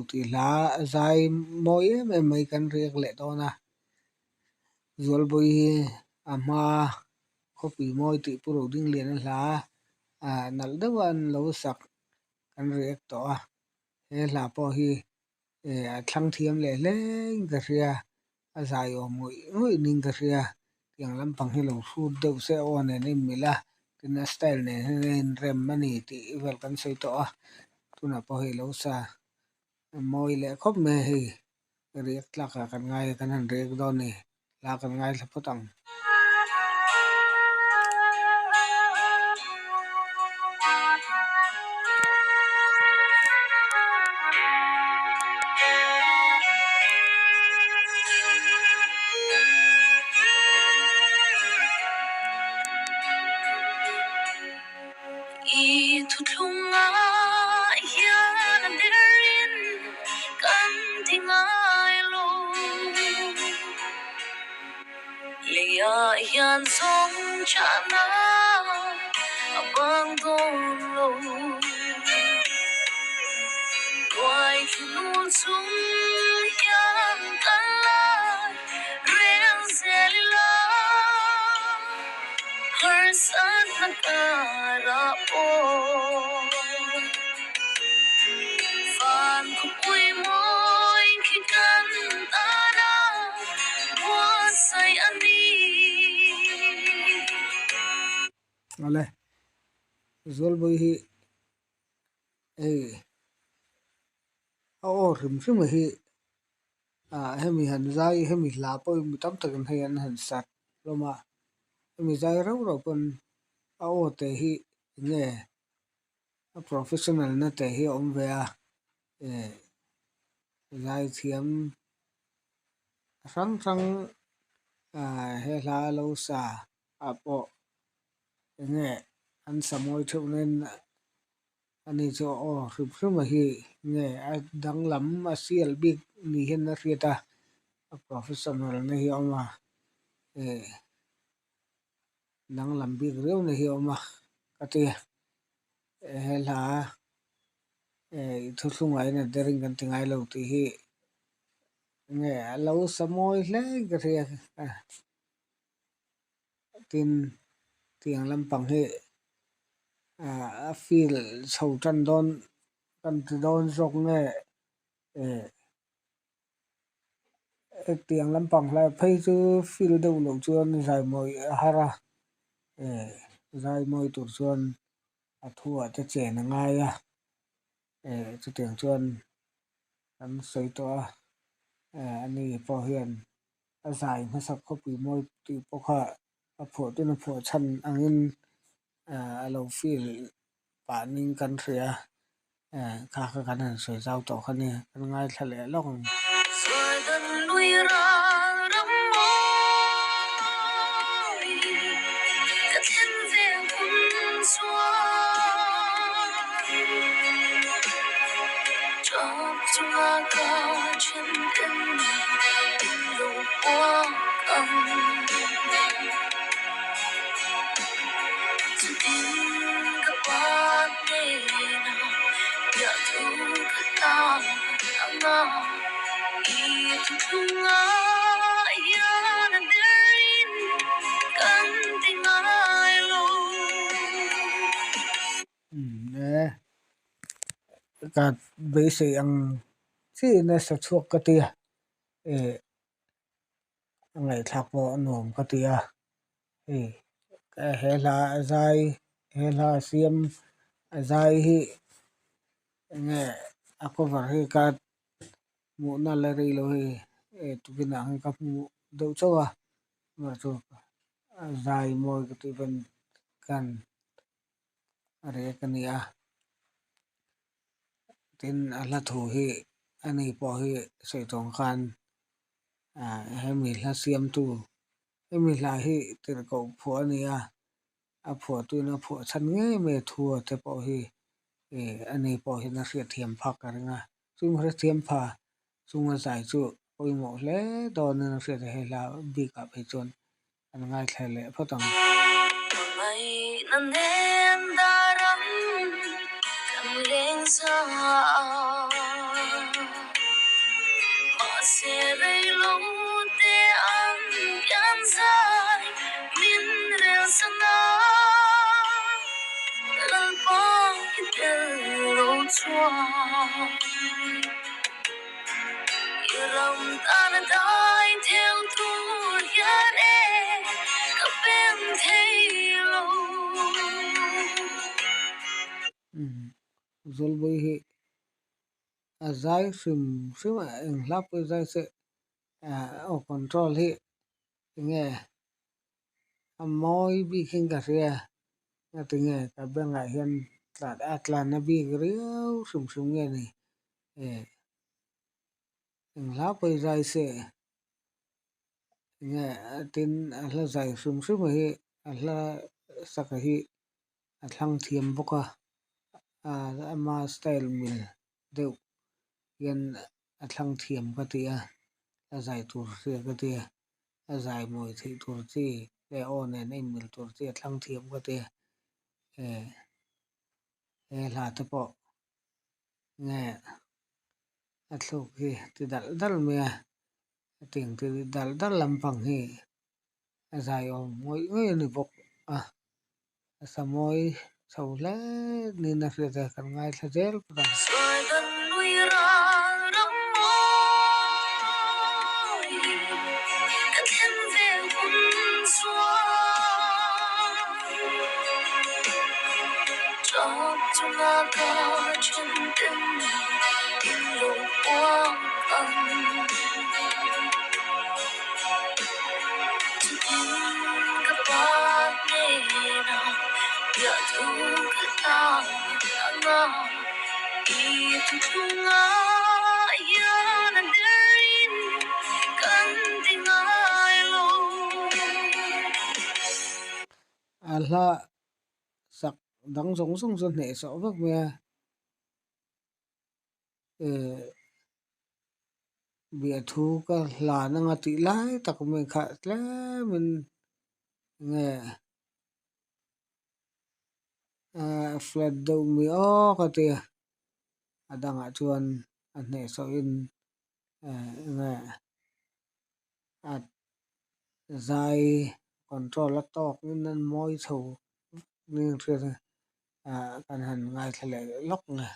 tih hla zai mawi em em mai kan riak leh dawn a. Zualbawi hi a hma khawpui mawi tih Pu Rodingliana hla ah nalh deuh a an lo sak kan riak tawh a. He hla pawh hi eh a thlang thiam leh hle in ka hria a zai awm ngawih ngawih niin ka hria tiang lampang hi lo hrut deuh se aw nen a inmilh a tin a style nen hian a inrem a ni tih vel kan sawi tawh a tunah pawh hei lo sa mawi leh khawp mai a hei riak tlak ah kan ngai a kan han riak dawn a ni hla kan ngaithla phawt ang. I thuthlungah hian a derin kan ti ngai lo. Leiah hian zawng chahna a bang dawn lo. Ruai thinul chung hian kan lai reng zel ila. Harsatna karah pawh van khawpui mawi khi kan tana buatsaih a ni. Awle, Zualbawi hi hei a aw hrim hrim hi ah hemi han zai hemi hla pawh hi mi tam takin hei an han sat hlawm a hemi zai reuh reuh pawn a aw te hi enge a professional na te hi a awm ve a eh zai thiam hrang hrang ah he hla lo sa ah pawh enge an sa mawi theuh nen. Ani chu aw hrim hrim a hi nge a danglam a sial bik ni hian a hriat a, a professional na hi a awm a eh danglam bik riau na hi a awm a ka ti he hla eh i thuthlungah hian a daring kan ti ngai lo tih hi nge a lo sa mawi hle in ka hria Tin, tiang lampang hi ah a feel chho tan dawn kan ti dawn zawk nge eh hetiang lampang hlai phei chu feel deuh loh chuan zai mawi a har a eh zai mawi tur chuan a thu ah te chen a ngai a eh chutiang chuan kan sawi tawh a eh ani pawh hian. A zai hmasak khawpui mawi tih pawh kha a phuah tuna phuah chhan angin a lo feel pah ning kan hria a kha kha kan han sawi zau tawh kha nia kan ngaithla leh lawk ang. Ka beisei ang chiin a sa chhuak ka ti a eh a ngaihthlak pawh a nuam ka ti a hei he hla a zai he hla a siam a zai hi enge a cover hi ka hmuhna la rei lo hei eh tukinah hian ka hmu deuh chauh a chu a zai mawi ka tih pawn kan a rek a ni a tin a hla thu hi ani pawh hi sawi tawng khan ah hemi hla siamtu hemi hla hi tirhkoh phuah a ni a a phuahtuin a phuah chhan ngei mai a thu te pawh hi ih ani pawh hian a hriatthiam phak ka ring a chung hrethiam pha chunga zai chu pawimawh hle dawnin a hriat a hei hla bikah phei chuan an ngaithla leh phawt ang. Chuan i ram tana dai theu tur hian e ka pem thei lo. Zawlbawi hi a zai hrim hrim a, eng hla pawh zai se aw control hi enge a mawi bik in ka hria ngatinge ka bank ah hian a tlan na bik riau hrim hrim nge ni eng hla pawh zai se enge tin a hla zai hrim hrim hi a hla sak hi a thlang thiam bawk a ama style mil deuh hian a thlang thiam ka ti a a zai tur hria ka ti a a zai mawi theih tur chi leh aw nen a inmil tur chi a thlang thiam ka ti a he hla te pawh nge a thluk hi ti dalh dalh mai a hetiang ti dalh dalh lampang hi a zai awm ngawih ngawih a ni bawk a a sa mawi chho hle niin a hriat a kan ngaithla zel phawt ang. A hla sak dang zawng zawng chu hnehsawh vek mai a. Biahthu ka hlan anga tih lai tak mai kha tlemin nge flat deuh mi awk a tia a dangah chuan a hnehsawhin nge a zai control a tawkin a mawi chho niin ka hriat a. Kan han ngaithla leh lawk nge.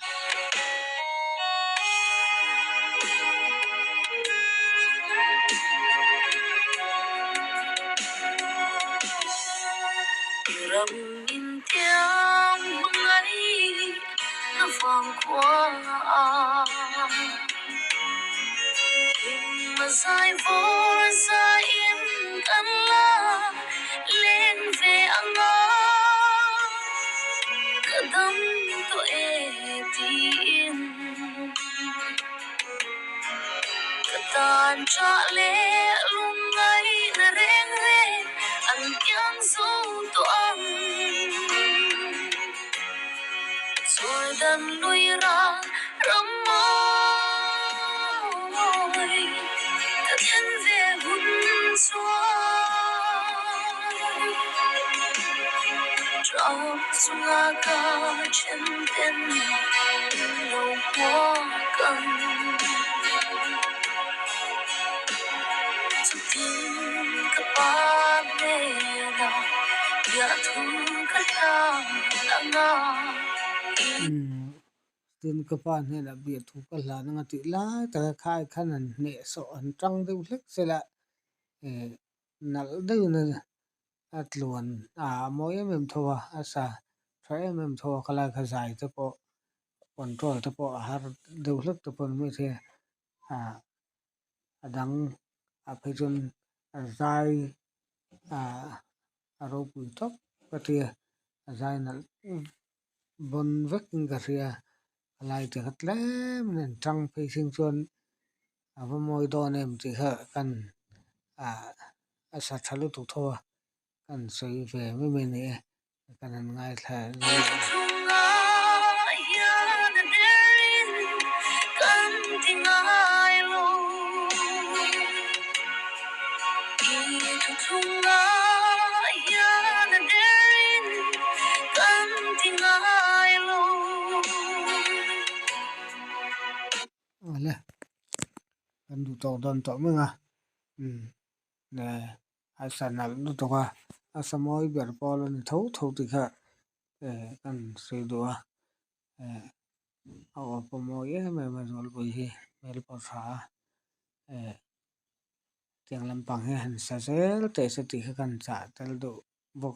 Ka dam tawh e tiin ka tan chah leh lungngaihna reng reng an kiang zo tawh ang. Jordan lui ral ram mawi ka thlen ve hun chuan Ṭap chunga ka ṭhen ten min lo hmuak ang. Chutin ka pa hnenah biahthu ka hlan ang a. Tin ka pa hnenah biahthu ka hlan ang a tih lai taka khai khan han hnehsawh han tang deuh hlek sela nalh deuhin a tluan a mawi em em tho a, a sa tha em em tho a khalai kha zai te pawh control te pawh a har deuh hlek te pawh ni mai thei a a dang ah phei chuan a zai a ropui tawp ka ti a, a zai nalh bawn vek in ka hria a lai te kha tlem in an tang phei sin chuan a va mawi dawn em tih kha kan a sa tha lutuk tho a kan sawi ve mai mai a ni e kan han ngaithla Awle kan duh tawk dawn tawh meng a a sa nalh lutuk a a sa mawi ber pawl a ni tho tho tih kha kan sawi duh a. A aw pawh mawi em em a Zualbawihi hi hmel pawh a tha a eh tiang lampang hi han sa zel teh se tih kha ka han chah tel duh bawk.